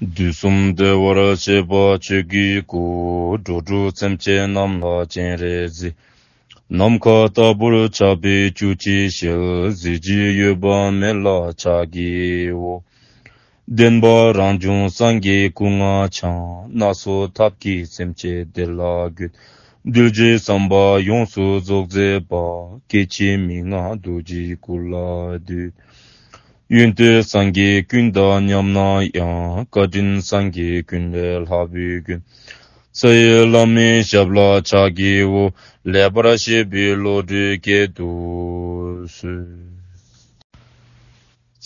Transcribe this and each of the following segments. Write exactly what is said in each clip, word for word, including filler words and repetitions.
དུས་གསུམ་བདེ་བར་གཤེགས་པ་ཆོས་ཀྱི་སྐུ། འགྲོ་དྲུག་སེམས་ཅན་རྣམས་ལ་སྤྱན་རས་གཟིགས། ནམ་མཁའ་ལྟ་བུར་ཁྱབ་པའི་བཅུ་གཅིག་ཞལ། གཟི་བརྗིད་གཡོ་བ་མེད་ལ་ཕྱག་བགྱིའོ། བདེན་པ་རང་བྱུང་སངས་རྒྱས་སྐུ་ལྔ་འཆང་། སྣ་ཚོགས་ཐབས་ཀྱིས་སེམས་ཅན་བདེ་ལ་འགོད། གདུལ་བྱའི་བསམ་པ་ཡོངས་སུ་རྫོགས་མཛད་པ། སྐྱེ་འཆི་མི་མངའ་རྡོ་རྗེའི་སྐུ་ལ་འདུད། ཡོན་ཏན་སངས་རྒྱས་ཀུན་དང་མཉམ་ན་ཡང་། བཀའ་དྲིན་སངས་རྒྱས་ཀུན་ལས་ལྷག་པའི་མགོན། རྩ་བའི་བླ་མའི་ཞབས་ལ་ཕྱག་བགྱིའོ། ལེགས་པར་བཤད་པའི་བློ་གྲོས་བསྐྱེད་དུ་གསོལ།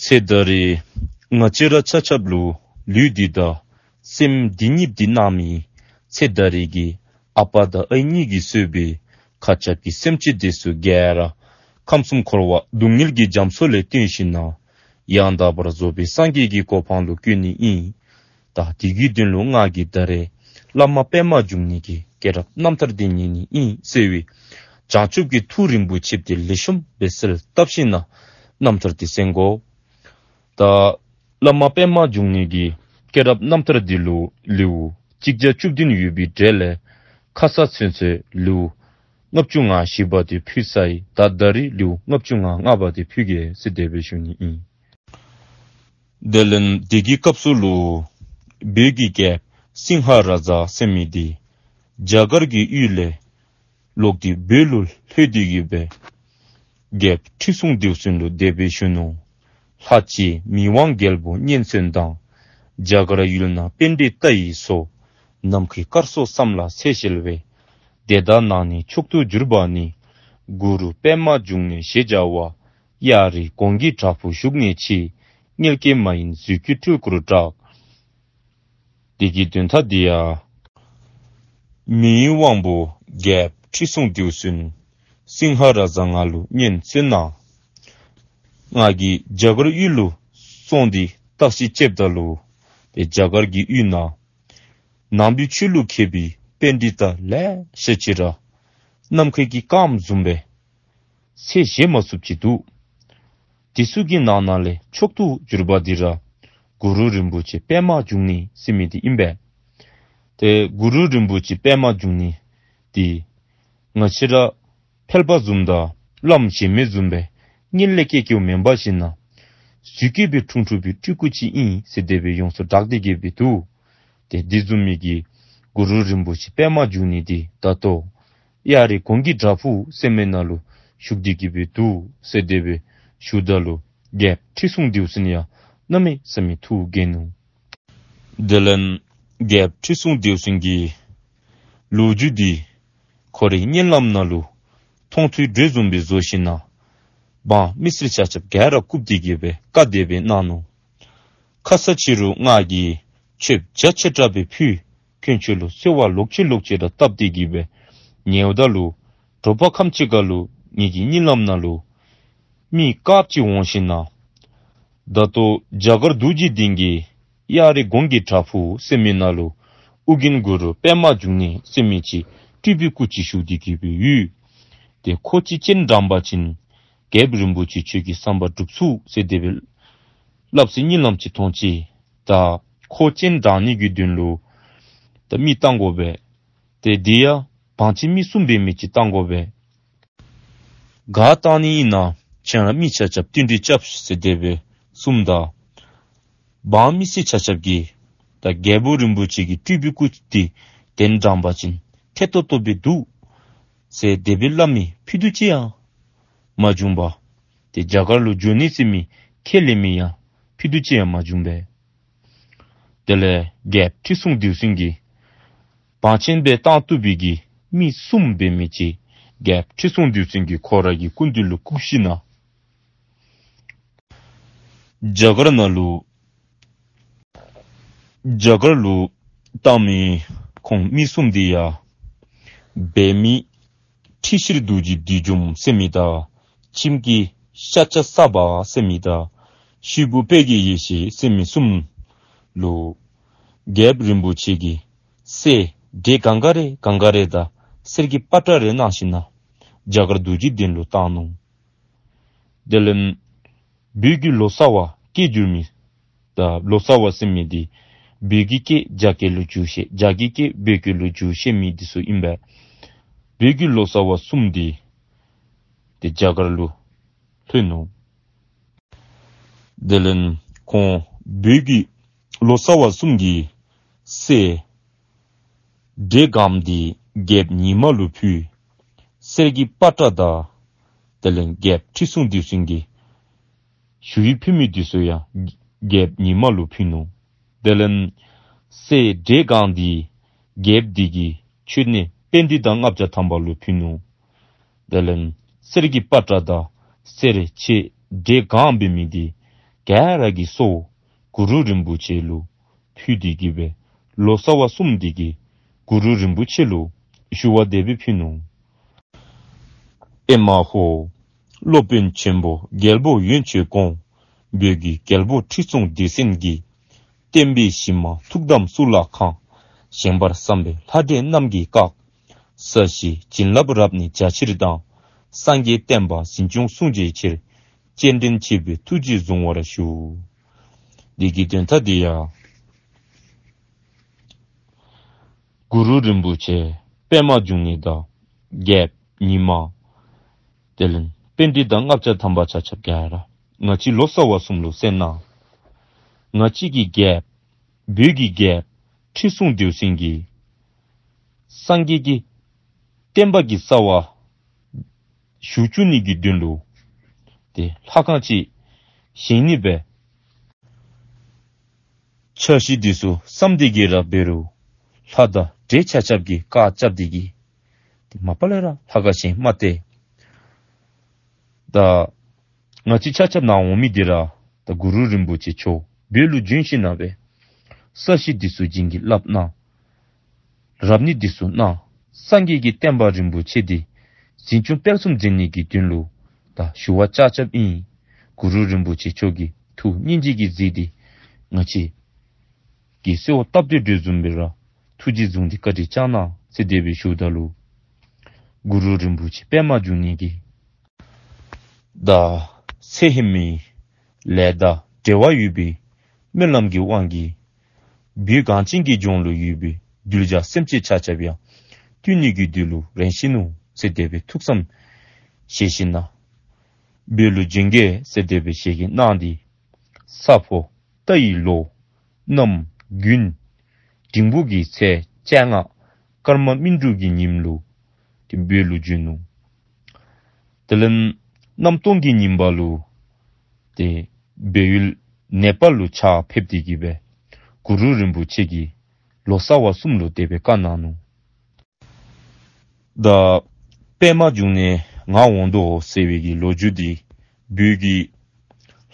ཚེ་ད་རེས་ང་བཅས་ར་ཆ་ཁྱབ་ལུ་ལུས་འདི་དང་སེམས་འདི་གཉིསཔོ་འདི་གནང་མི་ཚེ་ད་རེས་ཀྱི་ཨ་པ་དང་ཨའི་གཉིས་ཀྱིས་གཙོས་པའི་མཁའ་ཁྱབ་ཀྱི་སེམས་ཅན་འདི་ཚུ་ག་ར་ཁམས་གསུམ་འཁོར་བ་སྡུག་བསྔལ་གྱི་རྒྱ་མཚོ་ལས་བཏོན་ཞིནམ་ན་ཡང་དག་པར་རྫོགས་པའི་སངས་རྒྱས་ཀྱི་གོ་འཕང་ལུ་བཀོད་ནི་ཨིན། ད་དེ་གི་དོན་ལུ་ང་གིས་ད་རེས་བླ་མ་པདྨ་འབྱུང་གནས་ཀྱི་སྐྱེས་རབས་རྣམ་ཐར་འདི་ཉན་ནི་ཨིན་ཟེར་བའི་བྱང་ཆུབ་ཀྱི་ཐུགས་རིན་པོ་ཆེ་འདི་ལེགས་ཤོམ་སྦེ་གསལ་བཏབ་ཞིནམ་ན་རྣམ་ཐར་འདི་གསན་དགོ། ད་བླ་མ་པདྨ་འབྱུང་གནས་ཀྱི་སྐྱེས་རབས་རྣམ་ཐར་འདི་ལུ་ལེའུ་གཅིག་བརྒྱ་བཅུ་བདུན་ཡོད་པའི་གྲས་ལས་ཁ་ཙ་ཚུན་ཚོད་ལེའུ་ལྔ་བཅུ་ང་བཞི་པ་འདི་ཕུལ་ཚར་ཡི། ད་ད་རེས་ལེའུ་ལྔ་བཅུ་ང་ལྔ་པ་འདི་ཕུལ་གེ་ཟེར་དེ་སྦེ་ཞུ་ནི་ཨིན། དེ་ལས་དེ་གི་སྐབས་སུ་ལུ་བོད་ཀྱི་རྒྱལཔོ་སིང་ཧ་ར་ཛ་ཟེར་མི་འདི་རྒྱ་གར་གྱི་ཡུལ་ལས་ལོག་སྟེ་བོད་ལུ་ལྷོད་དེ་གི་སྦེ་རྒྱལཔོ་ཁྲི་སྲོང་ལྡེའུ་བཙན་ལུ་དེ་སྦེ་ཞུ་ནུག། ལྷ་རྗེ་མི་དབང་རྒྱལ་པོ་གཉན་བཙན་དང་། རྒྱ་གར་ཡུལ་ན་པཎྜི་ཏ་ཡི་མཚོ། ནམ་མཁའི་སྐར་ཚོགས་བསམ་ལ་ཚད་བྱེད་པའི། དེ་དག་ནང་ནས་མཆོག་ཏུ་གྱུར་པ་ནི། གུ་རུ་པདྨ་འབྱུང་གནས་ཞེས་བྱ་བ། གཡའ་རི་གོང་གི་བྲག་ཕུག་བཞུགས་གནས་ཆེ། མངལ་སྐྱེས་མ་ཡིན་བཟོད་ཀྱི་སྤྲུལ་སྐུར་གྲགས། དེ་གི་དོན་དག་འདི་ཡང་མིའི་དབང་པོ་རྒྱལཔོ་ཁྲི་སྲོང་ལྡེའུ་བཙན་སིང་ཧ་ར་ཛ་ང་ལུ་གཉན་བཙན་ན་ང་གིས་རྒྱ་གར་ཡུལ་ལུ་སོང་སྟེ་བརྟག་ཞིབ་རྐྱབ་ད་ལུ་ཏེ་རྒྱ་གར་གྱི་ཡུལ་ན་ནང་པའི་ཆོས་ལུ་མཁས་པའི་པཎྜི་ཏ་ལེ་ཤ་ཅིག་ར་ནམ་མཁའི་གི་སྐརམ་བཟུམ་སྦེ་ཚད་གཞལ་མ་ཚུགསཔ་ཅིག་འདུག། དེ་ཚུ་གི་ནང་ན་ལས་མཆོག་ཏུ་གྱུར་པ་འདི་ར་གུ་རུ་རིན་པོ་ཆེ་པདྨ་འབྱུང་གནས་ཟེར་མི་འདི་ཨིན་པས། ཏེ་གུ་རུ་རིན་པོ་ཆེ་པདྨ་འབྱུང་གནས་འདི་ང་བཅས་ར་ཕལ་པ་བཟུམ་དང་བླམ་གཞན་མི་བཟུམ་སྦེ་མངལ་ལས་སྐྱེ་སྐྱེཝ་མེན་པར་ཞིནམ་ན་བཟོད་དཀས་པའི་འཁྲུངས་འཁྲུངས་པའི་སྤྲུལ་སྐུ་ཅིག་ཨིན་ཟེར་དེ་སྦེ་ཡོངས་སུ་གྲགས་ཏེ་གི་སྦེ་འདུག། ཏེ་དེ་བཟུམ་མའི་གི་གུ་རུ་རིན་པོ་ཆེ་པདྨ་འབྱུང་གནས་འདི་ད་ལྟོ་གཡའ་རི་གོང་གི་བྲག་ཕུག་ཟེར་མི་ནང་ལུ་བཞུགས་ཏེ་གི་སྦེ་འདུག་ཟེར་དེ་སྦེ་ཞུཝ་ད་ལུ་རྒྱལཔོ་ཁྲི་སྲོང་ལྡེའུ་བཙན་ཡང་གནམ་མེད་ས་མེད་ཐུགས་དགྱེས་ནུག། དེ་ལས་རྒྱལཔོ་ཁྲི་སྲོང་ལྡེའུ་བཙན་གྱི་ལོ་རྒྱུས་འདི་ཁོ་རའི་སྙན་ལམ་ནང་ལུ་མཐོང་ཐོས་གྲོལ་བཟུམ་སྦེ་བཟོ་ཞིནམ་ན་འབངས་མི་སེར་ཆ་ཁྱབ་ག་ར་བཀུག་སྟེ་གི་སྦེ་བཀའ་དེ་སྦེ་གནང་ནུག། ཁ་ཙ་ཕྱི་རུ་ང་གིས་མཆོདཔ་རྒྱ་ཆེ་དྲགས་སྦེ་ཕུལ། དཀོན་མཆོག་ལུ་གསོལ་བ་ལོག་ཅི་ལོག་ཅི་ར་བཏབ་སྟེ་གི་སྦེ་ཉལཝ་ད་ལུ་དྲོ་པ་ཁམས་ཅིག་ཁར་ལུ་ངེ་གི་གཉིད་ལམ་ནང་ལུ་མི་དཀརཔོ་ཅིག་འོང་ཞིནམ་ན་ད་ལྟོ་རྒྱ་གར་རྡོ་རྗེ་གདན་གྱི་གཡའ་རི་གོང་གི་བྲག་ཕུག་ཟེར་མི་ནང་ལུ་ཨོ་རྒྱན་གུ་རུ་པདྨ་འབྱུང་གནས་ཟེར་མི་ཅིག་སྤྲུལ་པའི་སྐུ་ཅིག་བཞུགས་ཏེ་གི་སྦེ་ཡོད། ཏེ་ཁོ་ཅིག་སྤྱན་དྲངས་པ་ཅིན་རྒྱལཔོ་རིན་པོ་ཆེ་ཁྱོད་ཀྱི་བསམ་པ་འགྲུབ་ཚུགས་ཟེར་དེ་སྦེ་སླབ་སའི་གཉིད་ལམ་ཅིག་མཐོང་ཅི། ད་ཁོ་སྤྱན་དྲངས་ནི་གི་དོན་ལུ་ད་མི་བཏང་དགོ་པས། ཏེ་དེ་ཡང་བང་ཆེན་མི་གསུམ་འབད་མི་ཅིག་བཏང་དགོ་པས། ག་བཏང་ནི་ཨིན་ན་ཁྱེད་ར་མི་ཆ་ཁྱབ་བསྟུན་གྲོས་རྐྱབ་ཟེར་དེ་སྦེ་གསུངམ་ད་འབངས་མི་སེར་ཆ་ཁྱབ་ཀྱིས་ད་རྒྱལ་པོ་རིན་པོ་ཆེ་གི་སྤྲུལ་པའི་སྐུ་འདི་གདན་དྲངས་པ་ཅིན་ཐད་ཏོག་ཏོ་སྦེ་འདུག་ཟེར་དེ་སྦེ་སླབ་མི་ཕུད་རྡོག་ཅིག་ཡང་མ་བྱུང་པས། ཏེ་རྒྱ་གར་ལུ་འགྱོ་ནི་ཟེར་མི་ཁས་ལེན་མི་ཡང་ཕུད་རྡོག་ཅིག་ཡང་མ་བྱུང་པས། དེ་ལས་རྒྱལཔོ་ཁྲི་སྲོང་ལྡེའུ་བཙན་གྱིས་བང་ཆེན་སྦེ་བཏང་བཏུབ་པའི་གི་མི་གསུམ་འབད་མི་ཅིག་རྒྱལཔོ་ཁྲི་སྲོང་ལྡེའུ་བཙན་གྱིས་ཁོ་ར་གི་སྐུ་མདུན་ལུ་བཀུག་ཞིནམ་ན་རྒྱ་གར་ནང་ལུ་རྒྱ་གར་ལུ་བཏང་མི་ཁོང་མི་གསུམ་འདི་ཡང་བལ་མི་ཁྲི་ཤེར་རྡོ་རྗེ་བདུད་འཇོམས་ཟེར་མི་དང་ཁྱིམ་གྱི་ཤཱཀྱ་ས་པ་ཟེར་མི་དང་ཤུད་པུ་དཔལ་གྱི་ཡེ་ཤེས་ཟེར་མི་གསུམ་ལུ་རྒྱལཔོ་རིན་པོ་ཆེ་གིས་གསེར་གྲེ་གང་ག་རེ་གང་ག་རེ་དང་གསེར་གྱི་པ་ཏྲ་རེ་གནང་ཞིནམ་ན་རྒྱ་གར་རྡོ་རྗེ་གདན་ལུ་བཏང་ནུག། དེ་ལས་བོད་ཀྱི་ལོ་ཙཱ་བ་སྐད་སྒྱུར་མི་དང་ལོ་ཙཱ་བ་ཟེར་མི་འདི་ བོད་ཀྱི་སྐད་རྒྱ་སྐད་ལུ་བསྒྱུར་བཤད། རྒྱ་གི་སྐད་བོད་སྐད་ལུ་བསྒྱུར་བཤད་མི་འདི་ཚུ་ཨིན་པས། བོད་ཀྱི་ལོ་ཙཱ་བ་གསུམ་འདི་ཏེ་རྒྱ་གར་ལུ་ལྷོད་ནུག། དེ་ལས་ཁོང་བོད་ཀྱི་ལོ་ཙཱ་བ་གསུམ་གྱིས་སྲས་བྲེ་སྒང་འདི་རྒྱལཔོ་ཉི་མ་ལུ་ཕུལ། གསེར་གྱི་པ་ཏྲ་དང་དེ་ལས་རྒྱལཔོ་ཁྲི་སྲོང་ལྡེའུ་བཙན་གྱི་ཞུ་ཡིག་ཕུལ་མི་འདི་ཚུ་ཡང་རྒྱལཔོ་ཉི་མ་ལུ་ཕུལ་ནུག། དེ་ལས་སྲས་བྲེ་སྒང་འདི་རྒྱལཔོ་འདི་གི་མཆོད་གནས་པཎྜི་ཏ་ལྔ་བརྒྱ་ཐམ་པ་ལུ་ཕུལ་ནུག། དེ་ལས་གསེར་གྱི་པ་ཏྲ་དང་གསེར་ཕྱེ་བྲེ་སྒང་འབད་མི་འདི་ག་ར་གིས་གཙོ་བོ་གུ་རུ་རིན་པོ་ཆེ་ལུ་ཕུལ་ཏེ་གི་སྦེ་ལོ་ཙཱ་བ་གསུམ་འདི་གིས་གུ་རུ་རིན་པོ་ཆེ་ལུ་ཞུ་བ་དེ་སྦེ་ཕུལ་ནུག། ཨེ་མ་ཧོ། སློབ་དཔོན་ཆེན་པོ་རྒྱལ་པོ་ཡོན་མཆོད་དགོངས། བོད་ཀྱི་རྒྱལ་པོ་ཁྲི་སྲོང་ལྡེ་བཙན་གྱིས། བསྟན་པའི་གཞི་མ་ཐུགས་དམ་གཙུག་ལག་ཁང་། བཞེངས་པར་བསམ་པའི་ལྷ་འདྲེ་རྣམས་ཀྱིས་བཀག། ས་གཞིའི་བྱིན་རླབས་རབ་གནས་བྱ་ཕྱིར་དང་། སངས་རྒྱས་བསྟན་པ་འཛིན་སྐྱོང་སྲུང་བྱའི་ཕྱིར། སྤྱན་འདྲེན་ཆེན་པོའི་ཐུགས་རྗེས་བཟུང་བར་ཞུ། འདི་གི་དོན་དག་འདི་ཡང་གུ་རུ་རིན་པོ་ཆེ་པདྨ་འབྱུང་གནས་དང་རྒྱལཔོ་ཉི་མ་དེ་ལས་པཎྜི་ཏ་ལྔ་བརྒྱ་ཐམ་པ་ཆ་ཁྱབ་ག་ར་ང་བཅས་ལོ་ཙཱ་བ་གསུམ་ལུ་གསན་གནང་། ང་བཅས་ཀྱི་རྒྱལཔོ་བོད་ཀྱི་རྒྱལཔོ་ཁྲི་སྲོང་ལྡེའུ་བཙན་གྱིས་སངས་རྒྱས་ཀྱི་བསྟན་པ་གི་རྩ་བ་ཞུ་བཅུག་ནི་གི་དོན་ལུ་ཏེ་ལྷ་ཁང་ཅིག་བཞེངས་ནི་སྦེ་འཆར་གཞི་འདི་ཚུ་བརྩམས་ཏེ་གི་ར་འབད་རུང་ལྷ་དང་འདྲེ་ཆ་ཁྱབ་ཀྱིས་བཀག་རྐྱབ་སྟེ་གི་ཏེ་མ་པ་ལས་ར་ལྷ་ཁང་བཞེངས་མ་སྟེར། ད་ང་བཅས་ཆ་ཁྱབ་ནཱ་འོང་མི་འདི་ར་ད་གུ་རུ་རིན་པོ་ཆེ་མཆོག་བོད་ལུ་བྱོན་ཞིནམ་ལས་ས་གཞི་འདི་ཚུ་བྱིན་གྱིས་བརླབས་གནང་། རབ་གནས་འདི་ཚུ་གནང་། སངས་རྒྱས་ཀྱི་བསྟན་པ་རིན་པོ་ཆེ་འདི་འཛིན་སྐྱོང་སྤེལ་གསུམ་མཛད་ནི་གི་དོན་ལུ་ད་ཞུ་བ་ཆ་ཁྱབ་ཨིན། གུ་རུ་རིན་པོ་ཆེ་མཆོག་གི་ཐུགས་སྙིང་རྗེ་གིས་གཟིགས་ཏེ་ང་བཅས་ཀྱིས་གསོལ་བ་བཏབ་སྟེ་སྒྲུབ་བཟུམ་སྦེ་ར་ཐུགས་རྗེས་བཟུང་སྟེ་བཀའ་དྲིན་བསྐྱང་གནང་ཟེར་དེ་སྦེ་ཞུཝ་ད་ལུ་གུ་རུ་རིན་པོ་ཆེ་པདྨ་འབྱུང་གནས་ཀྱིས་ད་ཚེ་ཧེ་མའི་ལས་དང་འབྲེལ་བ་ཡོད་པའི་སྨོན་ལམ་གྱི་དབང་གིས་བོད་གངས་ཅན་གྱི་ལྗོངས་ལུ་ཡོད་པའི་གདུལ་བྱ་སེམས་ཅན་ཆ་ཁྱབ་ཡང་བཏུལ་ནི་གི་དོན་ལུ་རན་ཞིན་ནུག་ཟེར་དེ་སྦེ་ཐུགས་བསམ་བཞེས་ཞིནམ་ལས་བོད་ལུ་བྱོན་གེ་ཟེར་དེ་སྦེ་ཞལ་བཀོད་གནང་སྟེ་ས་ཕོ་རྟ་ཡི་ལོ་གནམ་དགུན་འབྲིང་པོ་གི་ཚེས་བཅོ་ལྔ་སྐར་མ་སྨིན་དྲུག་གི་ཉིནམ་ལུ་ཏེ་བོད་ལུ་བྱོན་ནུག། དེ་ལས་གནམ་སྟོང་གི་ཉིནམ་ལུ་ཏེ་བལ་ཡུལ་ནེ་པཱལ་ལུ་ཕྱག་ཕེབས་ཏེ་གི་སྦེ་གུ་རུ་རིན་པོ་ཆེ་གིས་ལོ་ཙཱ་བ་གསུམ་ལུ་དེ་སྦེ་བཀའ་གནང་ནུག། ད་པདྨ་འབྱུང་གནས་ང་འོང་དོ་ཟེར་བའི་གི་ལོ་རྒྱུས་འདི་བོད་ཀྱི་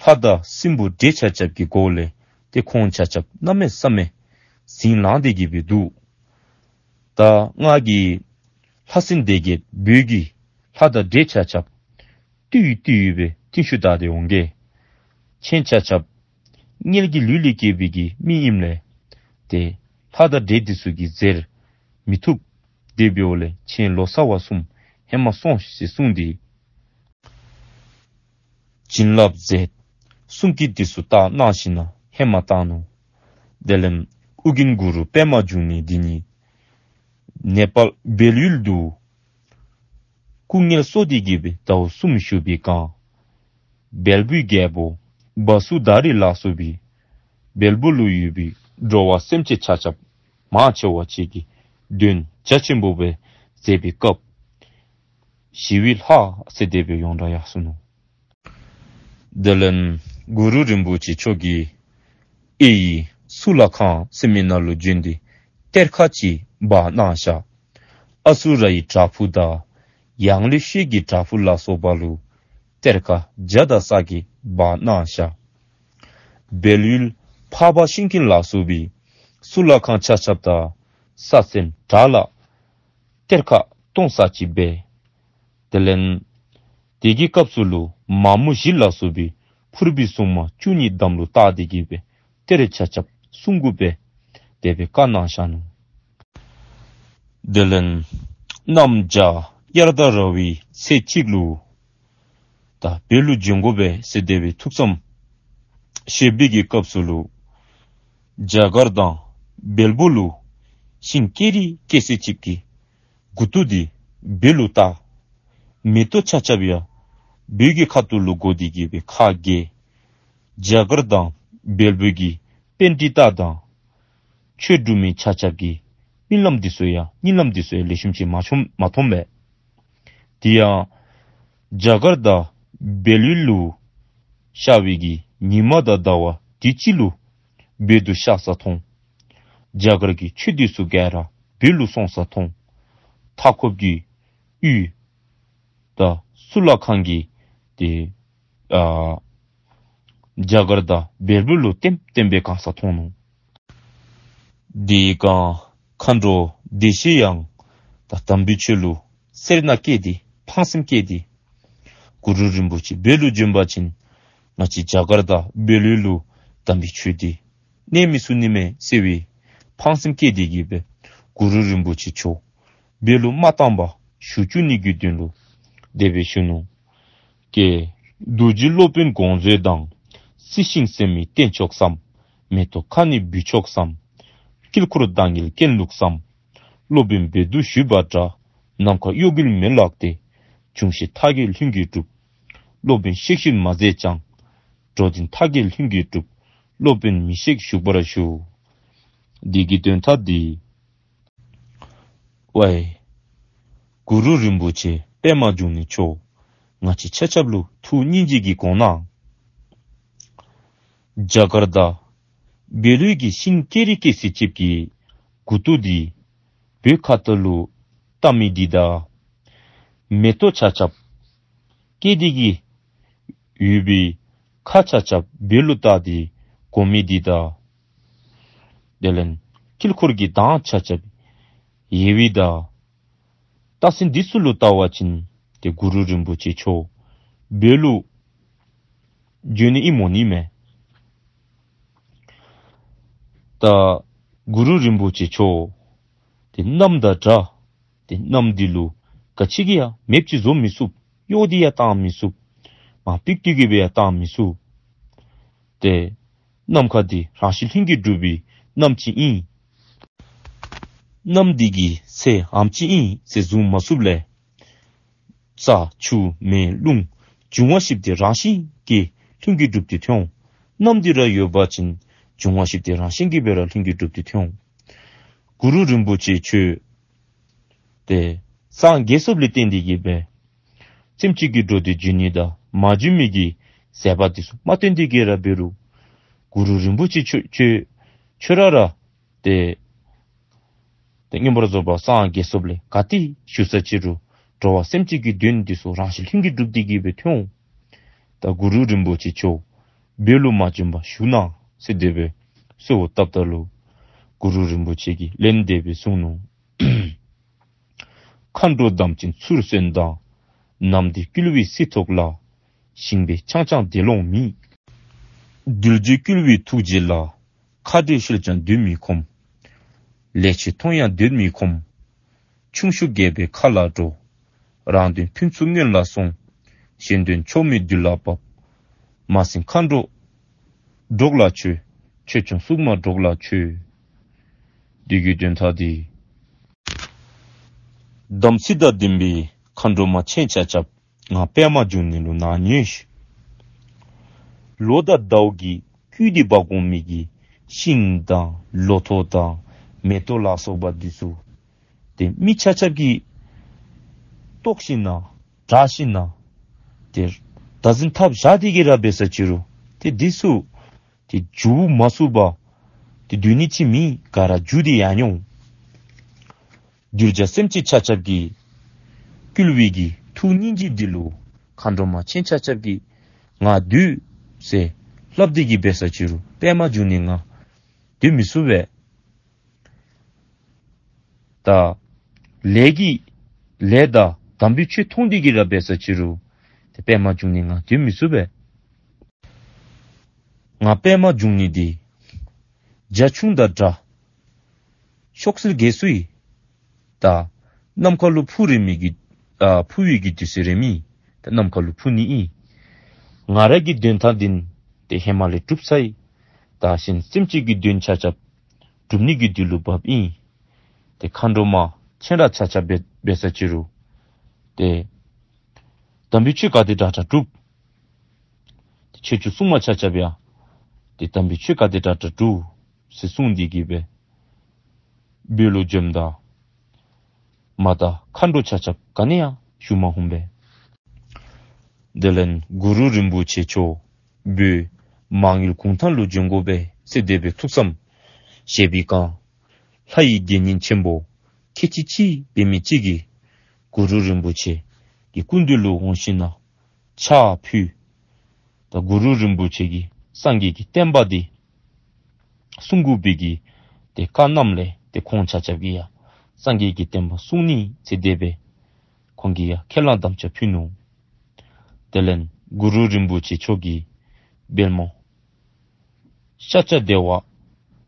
ལྷ་དང་སྲིན་པོ་འདྲེ་ཆ་ཁྱབ་ཀྱི་སྒོ་ལས་ཏེ་ཁོང་ཆ་ཁྱབ་གནམ་མེད་ས་མེད་ཟིང་ལངས་ཏེ་གི་སྦེ་འདུག། ད་ང་གིས་ལྷ་སྲིན་སྡེ་བརྒྱད་བོད་ཀྱི་ལྷ་དང་འདྲེ་ཆ་ཁྱབ་བཏུལ་བཏུལ་སྦེ་རྟིང་ཤུལ་བདའ་སྟེ་འོང་གེ། ཁྱེད་ཆ་ཁྱབ་དམྱལ་གྱི་ལུས་ལས་སྐྱེས་པའི་གི་མི་ཨིནམ་ལས་ཏེ་ལྷ་དང་འདྲེ་འདི་ཚུ་གི་ཟེར་མི་ཐུབ། དེ་འབདཝ་ལས་ཁྱེད་ལོ་ཙཱ་བ་གསུམ་ཧེ་མ་སོང་ཟེར་གསུངས་ཏེ་བྱིན་རླབས་མཛད། གསུང་སྐད་འདི་ཚུ་བཏང་གནང་ཞིནམ་ལས་ཧེ་མ་བཏང་ནུག། དེ་ལས་ཨོ་རྒྱན་གུ་རུ་པདྨ་འབྱུང་གནས་འདི་ཉིད་ནེ་པཱལ་བལ་ཡུལ་དུ་སྐུ་ངལ་གསོ་སྟེ་གི་སྦེ་ཟླཝ་གསུམ་བཞུགས་པའི་སྒང་བལ་པོའི་རྒྱལ་པོ་བ་སུ་དྷ་རི་ལ་སོགས་པའི་བལ་པོ་ལུ་ཡོད་པའི་འགྲོ་བ་སེམས་ཅན་ཆ་ཁྱབ་མང་ཆེ་བ་ཅིག་གི་དོན་རྒྱ་ཆེན་པོ་སྦེ་མཛད་པའི་སྐབས་ཞི་བའི་ལྷ་ཟེར་དེ་སྦེ་ཡོངས་གྲགས་ཡར་སོ་ནུག། དེ་ལས་གུ་རུ་རིན་པོ་ཆེ་མཆོག་གིས་ཨེ་ཡི་གཙུག་ལག་ཁང་ཟེར་མི་ནང་ལུ་བྱོན་ཏེ་གཏེར་ཁ་ཅིག་སྦ་གནང་བཞག། ཨ་སུ་ར་ཡི་བྲག་ཕུག་དང་ཡང་ལེ་ཤོད་ཀྱི་བྲག་ཕུག་ལ་སོགས་པ་ལུ་གཏེར་ཁ་བརྒྱ་དང་ས་བརྒྱད་སྦ་གནང་བཞག། བལ་ཡུལ་འཕགས་པ་ཤིང་ཀུན་ལ་སོགས་པའི་གཙུག་ལག་ཁང་ཆ་ཁྱབ་དང་ས་སེང་བྲག་ལ་གཏེར་ཁ་སྟོང་ས་ཅིག་སྦེ། དེ་ལས་དེ་གི་སྐབས་སུ་ལུ་མ་མོ་བཞི་ལ་སོགས་པའི་ཕུར་བུའི་སྲུང་མ་བཅུ་གཉིས་དམ་ལུ་བཏགས་ཏེ་གི་སྦེ་གཏེར་ཆ་ཁྱབ་གསུང་དགོ་པས་དེ་སྦེ་བཀའ་གནང་བཞག་ནུག། དེ་ལས་གནམ་བྱཱར་དབྱར་ཟླ་ར་བའི་ཚེས་གཅིག་ལུ་ད་བོད་ལུ་བྱོན་དགོ་པས་ཟེར་དེ་སྦེ་ཐུགས་བསམ་བཞེས་པའི་གི་སྐབས་སུ་ལུ་ རྒྱ་གར་དང་བལ་པོ་ལུ་ཤིང་ཀེ་རི་ཀེ་སེ་ཅིག་གི་མགུ་ཏོ་འདི་བོད་ལུ་བཏགས། མེ་ཏོག་ཆ་ཁྱབ་ཡང་བོད་ཀྱི་ཁ་ཐུག་ལུ་བསྒོར་ཏེ་གི་སྦེ་ཁ་བགྱེས། རྒྱ་གར་དང་བལ་པོ་གི་པཎྜི་ཏ་དང་ཆོས་སྒྲུབ་མི་ཆ་ཁྱབ་ཀྱིས་རྨི་ལམ་འདི་ཚུ་ཡང་གཉིད་ལམ་འདི་ཚུ་ཡང་ལེགས་ཤོམ་ཅིག་མ་བྱུང་མ་མཐོང་པས། དེ་ཡང་རྒྱ་གར་དང་བལ་ཡུལ་ལུ་ཤར་བའི་གི་ཉི་མ་དང་ཟླ་བ་དུས་གཅིག་ལུ་བོད་དུ་ཤར་ས་མཐོང་། རྒྱ་གར་གྱི་ཆོས་འདི་ཚུ་ག་ར་བོད་ལུ་སོང་ས་མཐོང་། མཐའ་འཁོབ་ཀྱི་ཡུལ་དང་གཙུག་ལག་ཁང་གི་དེ་ཨ་རྒྱ་གར་དང་བལ་པོ་ལུ་ལྟེམ་ལྟེམ་སྦེ་གང་ས་མཐོང་ནུག། དེ་སྒང་མཁའ་འགྲོ་བདེ་གཤེགས་ཡང་ད་དམ་པའི་ཆོས་ལུ་སེར་སྣ་སྐྱེས་ཏེ་ཕངས་སེམས་སྐྱེས་ཏེ་གུ་རུ་རིན་པོ་ཆེ་བོད་ལུ་བྱོན་པ་ཅིན་ང་བཅས་རྒྱ་གར་དང་བལ་ཡུལ་ལུ་དམ་པའི་ཆོས་འདི་གནས་མི་ཚུགས་ནི་མས་ཟེར་བའི་ཕངས་སེམས་སྐྱེས་ཏེ་གི་སྦེ་གུ་རུ་རིན་པོ་ཆེ་མཆོག་བོད་ལུ་མ་བཏང་པར་བཞུགས་བཅུག་ནི་གི་དོན་ལུ་དེ་སྦེ་ཞུ་ནུག། ཀྱེ། རྡོ་རྗེ་སློབ་དཔོན་དགོངས་མཛོད་དང་། སྲིད་ཞིང་སེམས་མི་རྟེན་མཆོག་བསམ། མེ་ཏོག་ཁ་ནི་འབུལ་མཆོག་བསམ། དཀྱིལ་འཁོར་གདངས་ཀྱི་གྱེན་ལུགས་བསམ། སློབ་དཔོན་བོད་དུ་བཞུད་པ་འདྲ། ནམ་མཁའ་གཡོ་འགུལ་མེད་ལགས་ཏེ། འབྱུང་བཞི་མཐའ་ཀྱི་ལྷུན་གྱིས་གྲུབ། སློབ་དཔོན་གཤེགས་ཤིང་མ་ཟད་ཀྱང་། འགྲོ་དོན་མཐའ་ཀྱི་ལྷུན་གྱིས་གྲུབ། སློབ་དཔོན་མི་གཤེགས་བཞུགས་པར་ཞུ། འདི་གི་དོན་དག་འདི། ཝའི། གུ་རུ་རིན་པོ་ཆེ་པདྨ་འབྱུང་གནས་མཆོག་ང་བཅས་ཆ་ཁྱབ་ལུ་ཐུགས་སྙིང་རྗེ་གིས་དགོངས་གནང་། རྒྱ་གར་དང་བལ་ཡུལ་གྱི་ཤིང་ཀེ་རི་ཀེ་སེ་ཅིག་གི་མགུ་ཏོ་འདི་བོད་ཁ་ཐུག་ལུ་བཏགས་མི་འདི་དང་མེ་ཏོག་ཆ་ཁྱབ་སྐྱེས་ཏེ་གི་ཡོད་པའི་ཁ་ཆ་ཁྱབ་བོད་ལུ་བཏགས་ཏེ་བསྒོར་མི་འདི་དང་དེ་ལས་དཀྱིལ་འཁོར་གྱི་གདངས་ཆ་ཁྱབ་ཡལ་བའི་དང་རྟགས་མཚན་འདི་ཚུ་ལུ་བལྟ་བ་ཅིན་ཏེ་གུ་རུ་རིན་པོ་ཆེ་མཆོག་བོད་ལུ་བྱོན་ནི་ཨིནམ་འོང་ནི་མས། ད་གུ་རུ་རིན་པོ་ཆེ་མཆོག་ཏེ་གནམ་དང་འདྲ། ཏེ་གནམ་འདི་ལུ་ག་ཅི་གིས་ཡང་མེདཔ་ཅིག་བཟོ་མི་ཚུགས། གཡོ་སྟེ་ཡང་བཏང་མི་ཚུགས། མར་ཕྱིར་བཏོན་གྱི་སྦེ་ཡང་བཏང་མི་ཚུགས། ཏེ་ནམ་མཁའ་འདི་རང་བཞིན་ལྷུན་གྱིས་གྲུབ་པའི་གནམ་ཅིག་ཨིན། གནམ་འདི་གི་ཚད་ཨ་ནེམ་ཅིག་ཨིན་ཟེར་བཟུང་མ་ཚུགསཔ་ལས་རྩྭ་ཆུ་མེ་རླུང་འབྱུང་བ་བཞི་འདི་རང་བཞིན་གྱིས་ལྷུན་གྱིས་གྲུབ་སྟེ་ཐོན་འོང་། གནམ་འདི་ར་ཡོད་པ་ཅིན་འབྱུང་བ་བཞི་འདི་རང་བཞིན་གྱིས་སྦེ་ར་ལྷུན་གྱིས་གྲུབ་སྟེ་ཐོན་འོང་། གུ་རུ་རིན་པོ་ཆེ་མཆོག་ཏེ་སངས་རྒྱས་སོཔ་ལས་བརྟེན་ཏེ་གི་སྦེ་སེམས་ཅན་གྱི་འགྲོ་དོན་འབྱུང་ནི་དང་མ་འབྱུང་མི་གི་ཟད་པ་འདི་ཚུ་མ་བཏོན་ཏེ་གི་ར་འབད་རུང་གུ་རུ་རིན་པོ་ཆེ་མཆོག་མཆོག་མཆོག་ར་ར་ཏེ་ཏེ་མངོན་པར་རྫོགས་པར་སངས་རྒྱས་སོཔ་ལས་ག་ཏེ་བཞུགས་ས་ཅི་རུང་འགྲོ་བ་སེམས་ཅན་གྱི་དོན་འདི་ཚུ་རང་བཞིན་ལྷུན་གྱིས་གྲུབ་སྟེ་གི་སྦེ་ཐོན་འོང་། ད་གུ་རུ་རིན་པོ་ཆེ་མཆོག་བོད་ལུ་མ་བྱོན་པར་བཞུགས་གནང་ཟེར་དེ་སྦེ་གསོལཝ་བཏབ་ད་ལུ་གུ་རུ་རིན་པོ་ཆེ་གིས་ལན་དེ་སྦེ་གསུངས་ནུག། མཁའ་འགྲོ་དམ་ཅན་ཚུར་གསོན་དང་། ནམ་ཟླ་བསྐུལ་བའི་སྲིད་ཐོག་ལ། ཞིང་པའི་ཆང་ཆང་དེ་ལོང་མི། གདུལ་བྱའི་བསྐུལ་བའི་ཐུགས་རྗེ་ལ། མཁའ་འགྲོའི་ཤུལ་ཀྱང་སྡོད་མི་ཁོམ། ལེགས་སྤྱད་མཐོང་ཡང་སྡོད་མི་ཁོམ། ཆུང་ཤོས་རྒས་པའི་ཁ་ལ་འགྲོ། རང་དོན་ཕུན་ཚོགས་སྔོན་ལ་སོང་། གཞན་དོན་ཆོག་མེད་དུས་ལ་བབ། མ་ཟིན་མཁའ་འགྲོ་འབྲོག་ལ་བྱོས། ཆོས་སྐྱོང་སྲུང་མ་འབྲོག་ལ་བྱོས། འདི་གི་དོན་དག་འདི། དམ་ཚིག་དང་ལྡན་པའི་མཁའ་འགྲོ་མ་ཁྱེད་ཆ་ཁྱབ་ང་པདྨ་འབྱུང་གནས་ལུ་ནཱ་ཉན་ཤིག། ལོ་དང་ཟླཝ་གི་བསྐུལ་ཏེ་འབག་འོང་མི་གི་ཤིང་དང་ལོ་ཐོག་དང་མེ་ཏོག་ལ་སོགས་པ་འདི་ཚུ་ཏེ་མི་ཆ་ཁྱབ་ཀྱིས་རྟོགས་ཤིང་ན་དྲག་ཤིང་ན་ཏེ་བདག་འཛིན་འཐབ་བཞག་སྟེ་གི་ར་འབད་ས་ཅི་རུང་ཏེ་འདི་ཚུ་ཏེ་འགྱུར་མ་ཚུགས་པར་ཏེ་སྡོད་ནི་ཅིག་མེད། ག་ར་འགྱུར་ཏེ་ཡར་འོང་། གདུལ་བྱ་སེམས་ཅན་ཆ་ཁྱབ་ཀྱི་བསྐུལ་བའི་གི་ཐུགས་སྙིང་རྗེ་འདི་ལུ་མཁའ་འགྲོ་མ་ཁྱེད་ཆ་ཁྱབ་ཀྱིས་ང་སྡོད་ཟེར་སླབ་སྟེ་གི་འབད་ས་ཅི་རུང་པདྨ་འབྱུང་གནས་ང་སྡོད་མི་ཚུགས་པས། ད་ལས་ཀྱི་ལས་དང་དམ་པའི་ཆོས་མཐོང་སྟེ་གི་ར་འབད་ས་ཅི་རུང་ཏེ་པདྨ་འབྱུང་གནས་ང་སྡོད་མི་ཚུགས་པས། ང་པདྨ་འབྱུང་གནས་འདི་རྒྱ་ཁྱུང་དང་འདྲ། ཤོག་སེར་རྒས་སུ་ཡི། ད་ནམ་མཁའ་ལུ་འཕུར་རན་མི་གི་ཨ་འཕུར་བའི་གི་དུས་ཚོད་རན་མི། ད་ནམ་མཁའ་ལུ་འཕུར་ནི་ཨིན། ང་ར་གི་དོན་དག་འདི་ཏེ་ཧེ་མ་ལས་གྲུབ་ཚར་ཡི། ད་གཞན་སེམས་ཅན་གྱི་དོན་ཆ་ཁྱབ་སྒྲུབ་ནི་གི་དུས་ལུ་བབ་ཨིན། ཏེ་མཁའ་འགྲོ་མ་ཁྱེད་ར་ཆ་ཁྱབ་འབད་འབད་ས་ཅི་རུང་ཏེ་དམ་པའི་ཆོས་ག་དེ་དྲག་དྲག་སྒྲུབ། ཏེ་ཁྱེད་ཚུ་སྲུང་མ་ཆ་ཁྱབ་ཡང་ཏེ་དམ་པའི་ཆོས་ག་དེ་དྲག་དྲག་སྒྲུབ་ཟེར་གསུངས་ཏེ་གི་སྦེ་བོད་ལུ་བྱོནམ་ད། མ་ད་མཁའ་འགྲོ་ཆ་ཁྱབ་ག་ནི་ཡང་ཞུ་མ་ཧུམ་པས། དེ་ལས་གུ་རུ་རིན་པོ་ཆེ་མཆོག་བོད་མང་ཡུལ་གུང་ཐང་ལུ་བྱོན་དགོ་པས་ཟེར་དེ་སྦེ་ཐུགས་བསམ་བཞེས་པའི་སྒང་ལྷ་ཡི་དགེ་བསྙེན་ཆེན་པོ་ཁལ་གཅིག་ཅིག་འབད་མི་ཅིག་གིས་གུ་རུ་རིན་པོ་ཆེ་གི་སྐུ་མདུན་ལུ་འོང་ཞིནམ་ལས་ཕྱག་ཕུལ། ད་གུ་རུ་རིན་པོ་ཆེ་གིས་སངས་རྒྱས་ཀྱི་བསྟན་པ་འདི་སྲུང་དགོ་པའི་གི་ཏེ་བཀའ་གནངམ་ལས་ཏེ་ཁོང་ཆ་ཁྱབ་ཀྱིས་ཡང་སངས་རྒྱས་ཀྱི་བསྟན་པ་སྲུང་ནི་ཟེར་དེ་སྦེ་ཁོང་གིས་ཡང་ཁས་བླངས་དམ་བཅའ་ཕུལ་ནུག། དེ་ལས་གུ་རུ་རིན་པོ་ཆེ་མཆོག་གིས་བལ་མོ་ཤཱཀྱ་དེ་བ་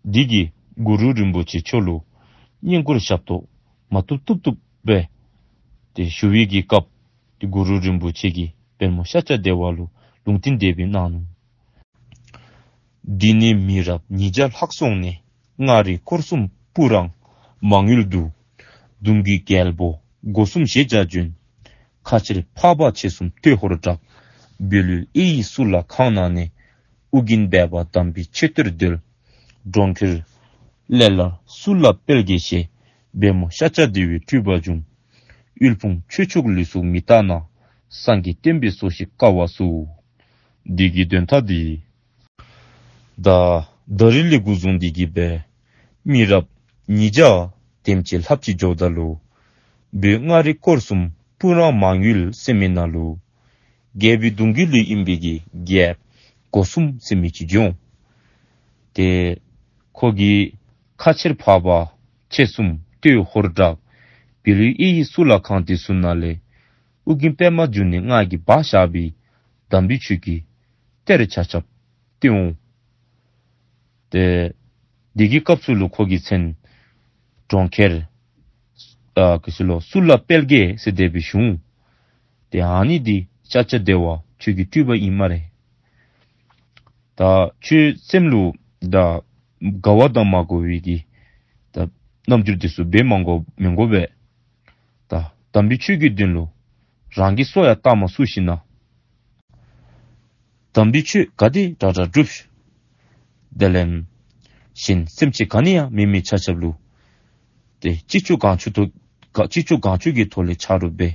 འདི་གིས་གུ་རུ་རིན་པོ་ཆེ་མཆོག་ལུ་བསྙེན་བཀུར་ཞབས་ཏོག་མ་བཏུབ་བཏུབ་བཏུབ་སྦེ་ཏེ་ཞུ་བའི་གི་སྐབས་ཏེ་གུ་རུ་རིན་པོ་ཆེ་གིས་བལ་མོ་ཤཱཀྱ་དེ་བ་ལུ་ལུང་བསྟན་དེ་སྦེ་གནང་ནུག། འདི་ནས་མི་རབས་ཉིས་བརྒྱ་ལྷག་སོང་ནས། མངའ་རིས་སྐོར་གསུམ་སྤུ་རངས་མང་ཡུལ་དུ། གདུང་བརྒྱུད་རྒྱལ་པོ་སྒོ་གསུམ་ཞེས་བྱ་བྱོན། ཁ་ཆེར་འཕགས་པ་མཆེད་གསུམ་སྟོད་ཧོར་བྲག། བོད་ཡུལ་གཡས་གཡོན་གཙུག་ལག་ཁང་ནང་ནས། ཨོ་རྒྱན་སྦས་པ་དམ་པའི་མཆོད་གཏེར་རྡོལ། གྲོང་ཁྱེར་ཀླད་ལ་གཙུག་ལག་དཔལ་དགྱེས་ཞེས། བལ་མོ་ཤཱཀྱ་དེ་བའི་སྤྲུལ་པ་འབྱུང་། དབུལ་ཕོངས་ཆོས་ཕྱོགས་ལུས་སྲོག་མི་གཏང་ན། སངས་རྒྱས་བསྟན་པའི་སྲོག་ཤིང་བསྐ་བ་སྲུ། འདི་གི་དོན་དག་འདི་ད་ད་རིས་ལས་འགོ་བཟུང་སྟེ་གི་སྦེ་མི་རབས་ཉིས་བརྒྱ་དེམ་ཅིག་ལྷགཔ་ཅིག་འགྱོཝ་ད་ལུ་བོད་མངའ་རིས་སྐོར་གསུམ་སྤུ་རངས་མང་ཡུལ་ཟེར་མི་ནང་ལུ་རྒྱལ་པོའི་གདུང་བརྒྱུད་ལས་ཨིན་པའི་གི་རྒྱལཔོ་སྒོ་གསུམ་ཟེར་མི་ཅིག་བྱོན། ཏེ་ཁོ་གིས་ཁ་ཆེར་འཕགས་པ་མཆེད་གསུམ་སྟོད་ཧོར་བྲག་བོད་ཡུལ་གཡས་གཡོན་གཙུག་ལག་ཁང་དེ་ཚུ་ནང་ལས་ཨོ་རྒྱན་པདྨ་འབྱུང་གནས་ང་གིས་སྦ་བཞག་པའི་དམ་པའི་ཆོས་ཀྱི་གཏེར་ཆ་ཁྱབ་བཏོན་འོང་། ཏེ་དེ་གི་སྐབས་སུ་ལུ་ཁོ་གི་མཚན་གྲོང་ཁྱེར་ཨ་ག་ཅི་ལོ་གཙུག་ལག་དཔལ་དགྱེས་ཟེར་དེ་སྦེ་ཞུ་འོང་། ཏེ་ཨ་ནི་འདི་ཤཱཀྱ་དེ་བ་ཁྱོད་ཀྱི་སྤྲུལ་པ་ཨིན་སྨ་རེ། ད་ཁྱོད་སེམས་ལུ་ད་དགའ་བ་དང་མ་དགའ་བའི་གི་ད་རྣམ་འགྱུར་དེ་ཚུ་འབད་མ་དགོ་མི་དགོ་པས། ད་དམ་པའི་ཆོས་ཀྱི་དོན་ལུ་རང་གི་སྲོག་ཡང་གཏང་མ་ཚུགས་ཞིན་ན་དམ་པའི་ཆོས་ག་དེ་དྲག་དྲག་སྒྲུབ། དེ་ལས་གཞན་སེམས་ཅན་ག་ནི་ཡང་མེད་མི་ཆ་ཁྱབ་ལུ་ཏེ་ཅི་ལྕོགས་གང་ལྕོགས་ཐོག་ག་ཅི་ལྕོགས་གང་ལྕོགས་ཀྱི་ཐོག་ལས་ཆ་རོགས་འབད།